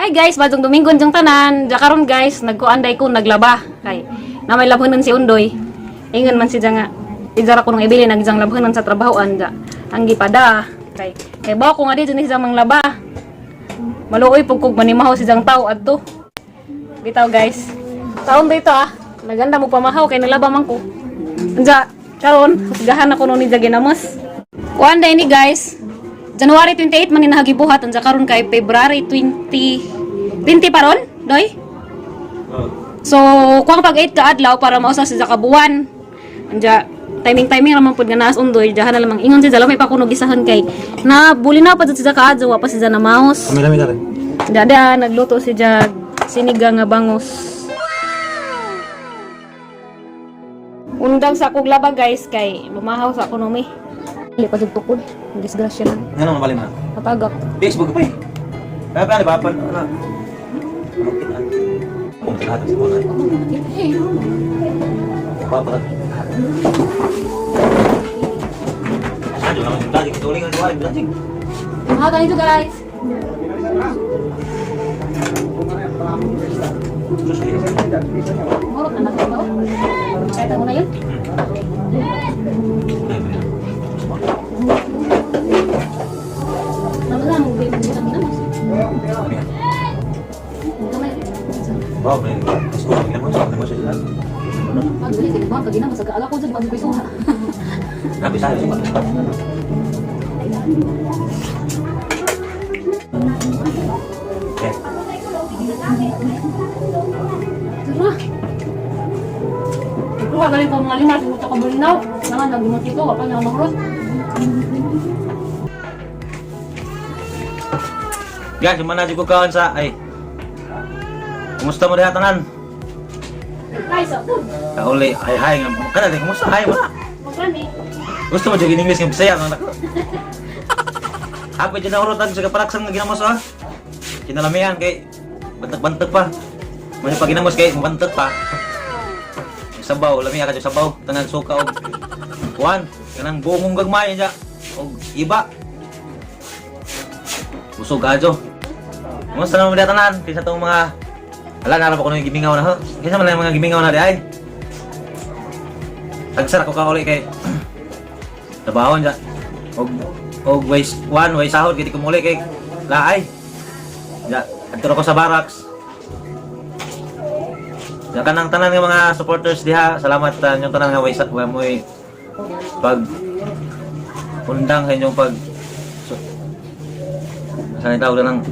Hi guys, badong Domingo jang tanan. Ja karon guys, nagkuanday ko naglaba kay na may labhanon si Undoy. Ingon man siya nga ijara ko nung ibili nagjang labhanon sa trabahoan ja. Ang gipada kay kay bawo ko nga dito ni siya manglaba. Maluoy pug kog manimahaw si jang tao adto. Bitaw guys. Taon dito ah. Naganda mo pamahaw kay nalaba man ko. Anja, karon husgahan ako nun ni ja ginamos. Kuan day ni guys. January 28 man ni nahagibuhat anja karon kay February 20 20 pa ron, doy? So, kuang pag 8 ka adlaw para mausa sa kabuwan. Anja timing-timing ra man pud nga naas undoy, jahan na lamang ingon si Jala may pa kuno gisahan kay na buli na pa jud siya kaadyo wa pa siya na mouse. Kami lami dare. Dada nagluto si Jag sinigang nga bangus. Undang sa akong laba guys kay lumahaw sa ako numi. Dili pa jud tukod. Disgrasya lang. Ngano man balin na? Patagak. Facebook pa eh. Kaya pa ba pa ano? Kung lahat sa mga. Pa pa. Ano naman yung lagi tuling ang duwa lagi. Mga ganito guys. Murot na natin ba? Kaya mo na yun. Ano lang, bibili kami na. Gamay. Wow, may school ginamos, ginamos sila. Pag-dili kay ba kag ginamos aga ko jud magpisuha. Nabi sa Okay. Tara. Kuha galing ko mga lima sa kabulinaw. Nangan nagumot ito, wala na makrot. Guys, yung manajig ko kaon sa ay. Kumusta mo diha tanan? Ay, sa food. Kauli, ay hi nga. Kana di kumusta? Hi wala. Magkani. Gusto mo jud in English nga Bisaya nga nako. Ako dyan ako tag sa kaparaksan nga ginamos ah. Kinalamihan kay bantag-bantag pa. Mo pag ginamos kay mabantag pa. Yung sabaw, lamiya ka jud sabaw, tangan suka og kuan, kanang buong gagmay ja og iba. Busog adyo. Kumusta naman mo tanan? Kinsa tong mga ala na ra pa kuno yung gimingaw na ho. Kinsa man lang yung mga gimingaw na di ay. Tagsara ko kauli kay trabahon ja. Og og ways one way sahod kay di ko muli kay laay. Ja, adto ko sa barracks. Ja kanang tanan nga mga supporters diha, salamat sa inyong tanan nga way sa way mo'y pag undang sa inyong pag so, sa tawag na ng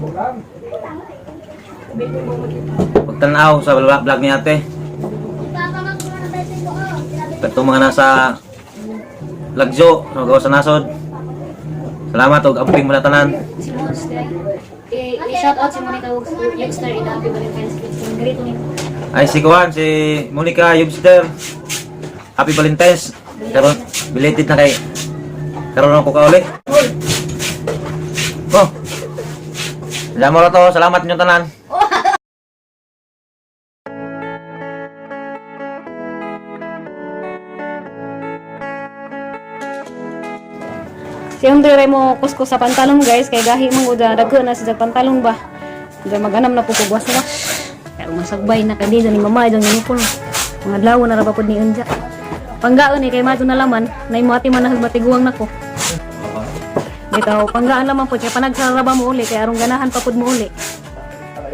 pagtanaw sa vlog ni ate. Katong mga nasa Lagyo, sa sa nasod. Salamat og amping mula tanan. Si Monster. I-shout out si Monica Youngster in Happy Valentine's Day. Great ni. Ay si Kuan, si Monica Yubster. Happy Valentine's. Karon belated na kay karon ako kauli. Oh. Salamat ra to, salamat inyong tanan. Si Undoy ray mo kuskus sa pantalon guys kay gahi man gud dagko na sa pantalon ba. Hindi maganam na po kog waswas. Kaya masagbay na kadi ni mama idong uniform. Mga adlaw na ra ba pud ni Unja. Panggaon ni kay mato na laman, nay mo ati man nagbatiguang nako. Bitaw panggaan lamang po kay panagsara ba mo uli kay arong ganahan pa pud mo uli.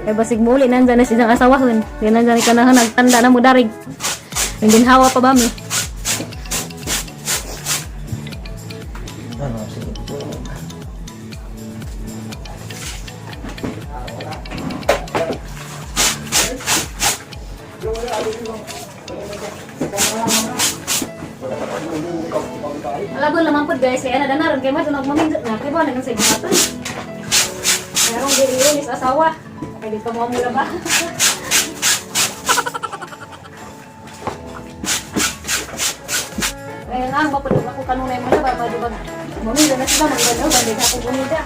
Kay basig mo uli nandyan na siyang asawahon. Di nandyan ni kanahan nagtanda na mo darig. Ang ginhawa pa ba mi? Ano, sige. Alabon lamang po guys, kaya na ron kay mato nagmamindot na kay ba nagan sa ibatan. Merong dili is asawa. Kay di pa mo mula ba? Kaya nga, mapanood ako kanunay mo na ba, ba, ba, mamindot na sila, magdalaw, ba, di ako gumida.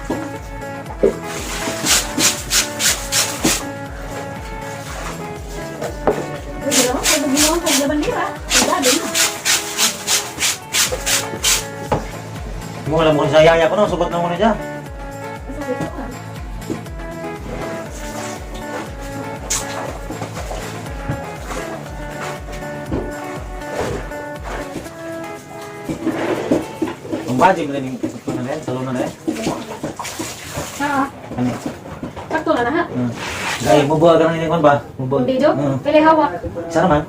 Uy, ginawa ko, ginawa ko, bandera. Cuidado na. Mo alam mo sa yaya ko no, sugot na mo na siya. Tumbaji mo din yung ito na rin, salon na rin. Ha. Ano? Sakto na na ha. Gay, mubuha ka ng inikon ba? Mubuha. Hindi jo. Hmm. Pili hawak. Sana man.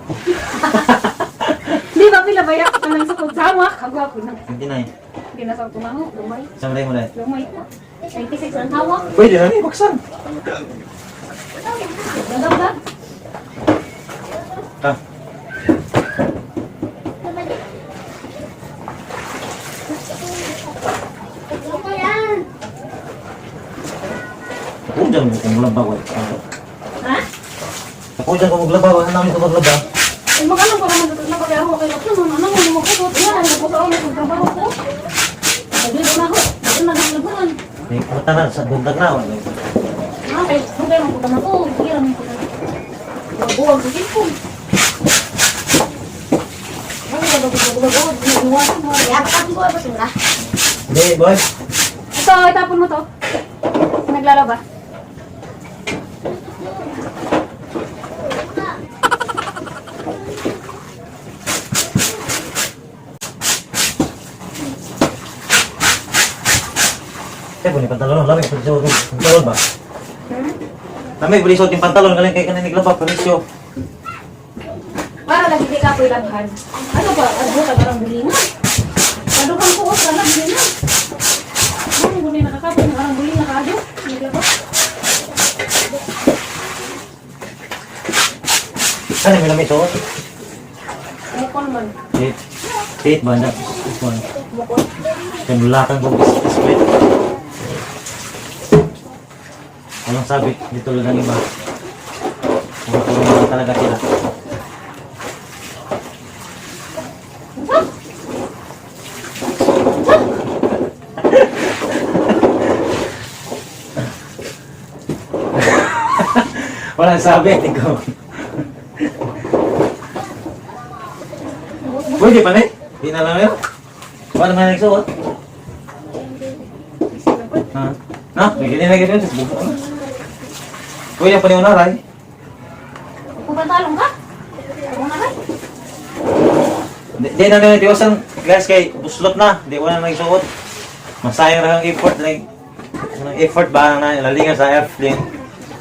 Di ba pila ba yak kanang sa kog hawak? Hagwa ko na. 29. Hindi na sa tumango, lumay. Sama rin mo na. Lumay. 96 ang hawak. Pwede na ni, baksan. Ganda ba? Ah. Ako dyan mo kung maglaba ko. Ha? Ako dyan kung maglaba ko. Ano namin ko maglaba? Ay, magkano pa naman na pag ako kay Lakson, ano mo mo ko yan, ako sa ulit ang trabaho ko. Sabi na ako, ako na naglaban. May pumunta na sa buntag na. Ah, kay kung kayo magpunta na ko, kira mo ko. Buwag sa cellphone. Ano ba ba ba ba? Hindi, boy. Ito, itapon mo to. Naglalaba. Eh, buni pantalon. Lamig, pag pantalon ba? Lamig, buli suot yung pantalon. Galing kay kanin naglaba, permisyo. Para lagi di ka po ilabhan. Ano ba? Ano ka parang bulinga? Ano kang kuot ka lang bulinga? Ano mo na nakakapon ng arang bulinga ka ado? Naglaba. Ano may lamig suot? Mukon man. Eight. Eight ba? Na? This one. Mukon. Kanulakan ko split. Walang sabit. Hindi tulad ng iba. Puro-puro lang talaga sila. Walang sabit. Ikaw. Pwede pa ni? Di na lang yun. Wala naman nagsuot. Ha? Na, may ganyan na ganyan. Buko na. Pwede pa ni Unaray. Kung pantalon ka? Ako na rin. Di, di na nila tiwasan guys kay buslot na. Di ko na nagsuot. Masayang ra ang effort like ang effort ba na lalingan sa F din.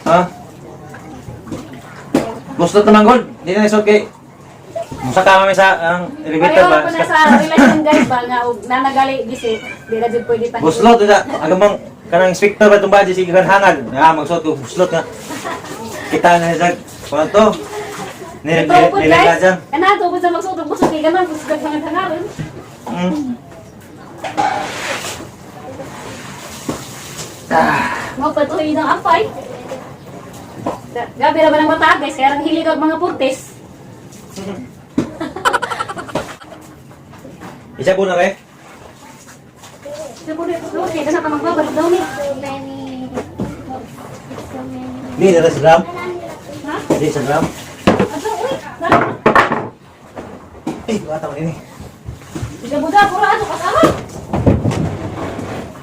Ha? Buslot naman gold. Di na nagsuot kay Musa ka kami sa ang elevator Pareho ba? ko na sa relasyon guys ba nga og nanagali gisi di na jud pwede pa. Buslot na agamang kanang inspector ba itong badge sige kan hangal. Nga magsuot ko buslot nga. Kita na sa kuan to. Nila Ito po nila guys. dyan. Kana to po sa magsuot og busot kay ganan busot mga hangaron. Mo patuloy ng ampay. Gabi ra ba ng mata guys kaya ang hilig og mga purtis. Isa ko na re. Siguro ito okay kana ka magbabalik daw ni. Di na sa drum. Ha? Di sa drum. Ato uy. Dali. Eh, bata mo ini. Buda pura ato kasama.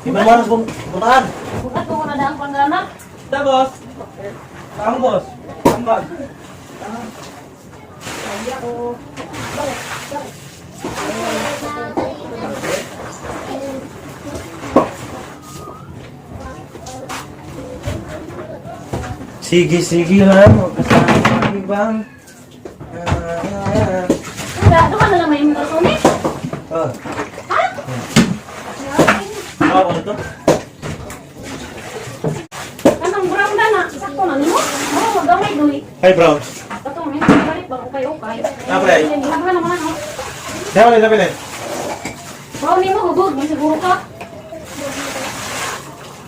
Di ba maras kong puntahan? Bukat ko na daang pangrana. Ta boss. Ang boss. Ang bag. Sige, sige lang. Huwag ka sa ibang. Wala, doon ka na lang may imong ni. Oh. Ha? Oh, ano to? Kanang brown na na, sakto na nimo. Oh, gamay doy. Hi, Brown. Kato, may balik ba ukay ukay. Ah, pre. Ilaghan naman ano. Dami, dami, dami. Brown nimo hubog, may siguro ka.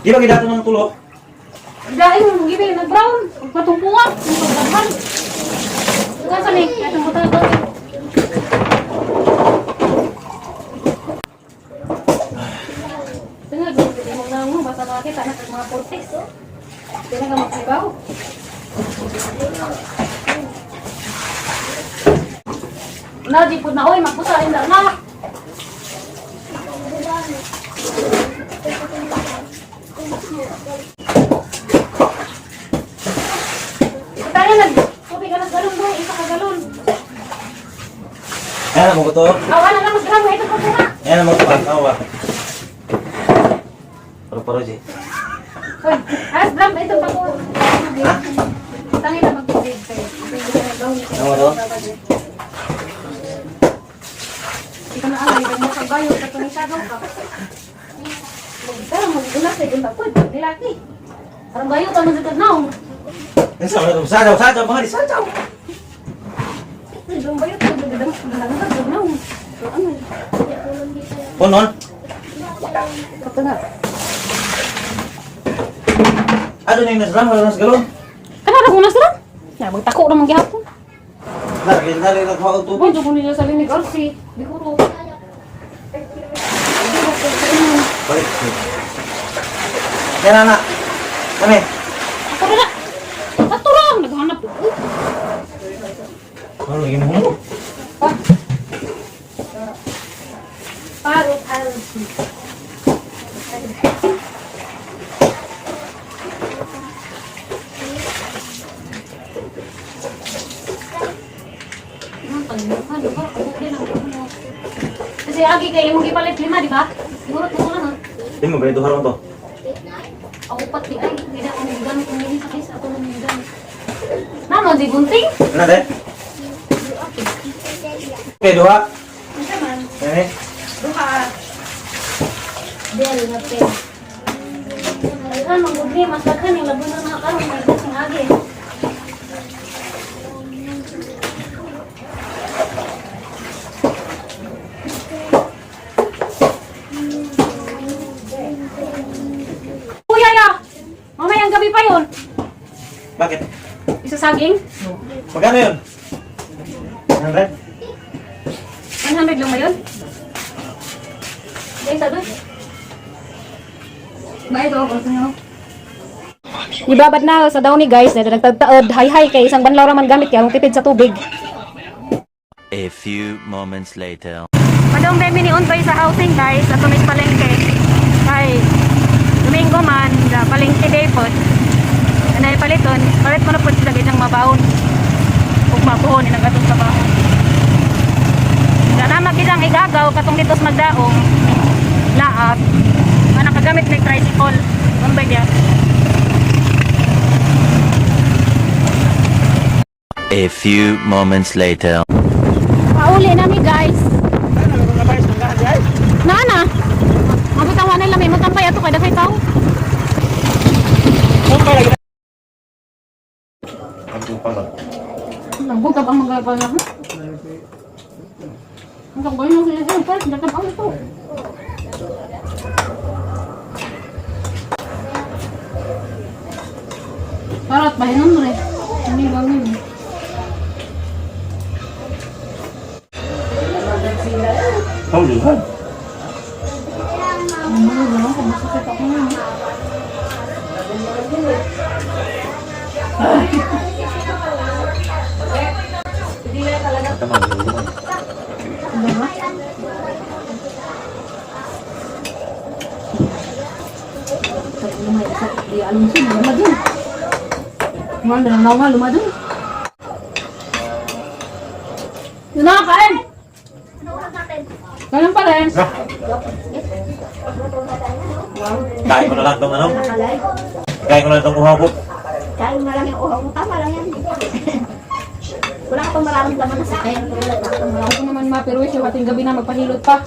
Di ba gidato ng tulo? Dahil mo gibi nag brown, pagpatungkuan, pagdaghan. Ikaw sa ni, atong buta to. Tungod, hindi mo na mo basta makita na kag mga portis. Di na ka magsibaw. Na di pud na oy magpusa inda na. Tayo nag tubig ka na galon doy, isa ka galon. Ayan, mo ko to. Awa na lang mas gramo ito pa pura. Ayan, mo ko to. Awa. Paro siya. Uy, as drum ito pa ko. Ha? Tangin na magtubig kayo. Ano ba to? Ikaw na alay, mo sa bayo katong isagaw ka. Magdara mo guna sa ikong takod, laki. Arang bayo ta man sa tanaw. Sa mga sagaw, sagaw, mga di sagaw. Ay, bayo ta gadang gadang tanaw. So ano? Punon. Kato na. Ano na yung nasram? Wala na sa galon. Kana ra kunas ra? Na magtako ra man gihapon. Lagi na rin ako auto. Ubon jud ko niya sa linig RC. Di ko ro. Balik. Yan na. Kami. Ako na. Ato ra naghanap ko. Ano lagi mo? Parot RC. Kasi agi kay imong gipalit lima, di ba? Siguro tulo na. Di mo ba duha to? Ako pat di ay, hindi na akong gigamit ang gini sa case ako nang gigamit. Namo di gunting? Ano de? Okay, duha. Unsa man? Eh. Duha. Del na pe. Daghan man gud ni mas daghan yung labunan na karon may kasing agi. Kuya ya. Mamayang gabi pa yon. Bakit? Isa saging? Magkano yun? 100? 100 lang ba yun? Guys, sabi. Ba ito, gusto nyo? Ibabad na sa downy guys, na nagtagtaod, hay hay kay isang banlaw ra man gamit kay ang tipid sa tubig. A few moments later. Padong dami ni Untoy sa housing guys, ato may palengke. Kay Domingo man, da palengke day pod. Anay paliton, palit mo na pod sila gidang mabaon. Ug mabuhon inang atong trabaho. Da na magidang igagaw katong dito sa magdaong laag. Nga nakagamit ng tricycle. Untoy diya. A few moments later. Pauli nami guys. Naa na. Mabitang wa nila may matampay ato kay daghay tawo. Nagbugab ang mga pala. Ang gawin mo sila sa first, nakabang ito. Parot, bahinon mo rin. Ano yung gawin mo? Oh, duha. Ano gano'n kung masakit ako na. Tama, duha. Diba? Di alam siya, lumadun. Nga, nalang nga, lumadun. Yun na, kain! Ano ulam natin? Ganun pa rin. Kain ko na lang itong ano? Nakalay. Kain ko na lang itong uhaw ko. Kain mo lang yung uhaw mo. Tama lang yan. Wala ka pang mararamdaman na sakit. Wala ka pang Wala ko naman ma, pero siya, ating gabi na magpahilot pa.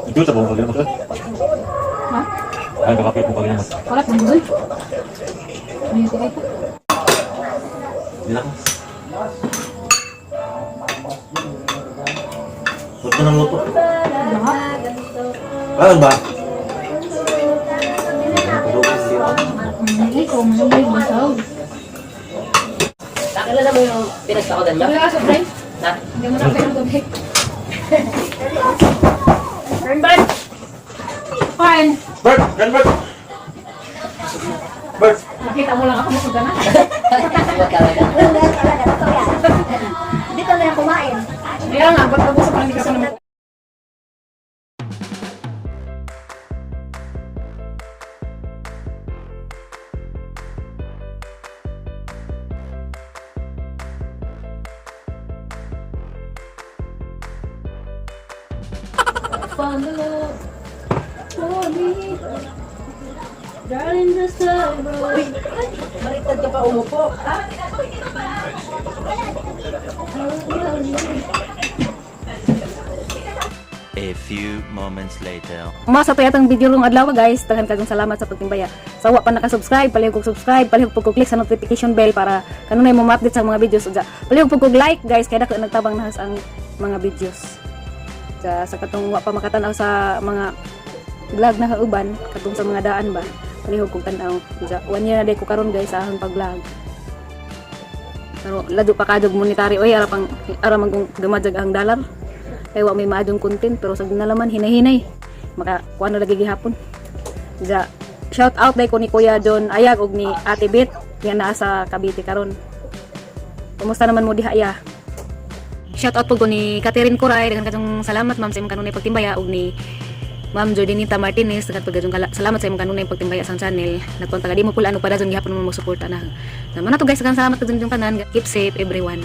Ito sa buong kagyan mo. Ha? Ay, kakapit mo kagyan mo. Wala, pang May UTI pa. Hindi na ako. Luto ng luto. Bakit ba? Hindi ko, malamig, basag. Nakilala mo yung pinagsakodan niya? Wala ka surprise? Ha? Hindi mo na kayo ng tubig. Bert! Fine. Bert! Yan, Bert! Bert! Nakita mo lang ako masuga na. Huwag talaga. Wala talaga. Totoo yan. Dito na yan kumain. Kaya nga, ba't ako sa parang hindi ka naman. Find the love for me. Darling, just time. Baliktad ka pa umupo. A few moments later. Masa to yatang video rong adlaw, guys. Daghan kagong salamat sa pagtimbaya. Sa wa pa naka-subscribe, palihog kog subscribe, palihog pug click sa notification bell para kanunay mo ma-update sa mga videos uja. Palihog pug kog like, guys, kay dako nagtabang nahas ang mga videos. Sa katong wa pa makatan-aw sa mga vlog na kauban, katong sa mga daan ba. Palihog kog tan-aw. Uja, 1 year na day ko karon, guys, sa akong pag-vlog. Pero lado pa kadog monetary oy, ara pang ara man kung dumadjag ang dollar. Kay wa may maadong content pero sa nalaman hinay-hinay maka kuan na lagi gihapon. Ja, shout out day ko ni Kuya John Ayag og ni Ate Bit nga naa sa Cavite karon. Kumusta naman mo diha ya? Shout out po ko ni Catherine Coray, daghan katong salamat, ma'am, sa imong kanunay pagtimbaya, og ni Ma'am Jordanita Martinez, daghan pud salamat sa imong kanunay pagtimbaya sa channel. Nagpunta ka di mo pula ano pa dayon gihapon mo mo suporta na. Naman na to, guys, daghang salamat kadtong tanan. Keep safe, everyone.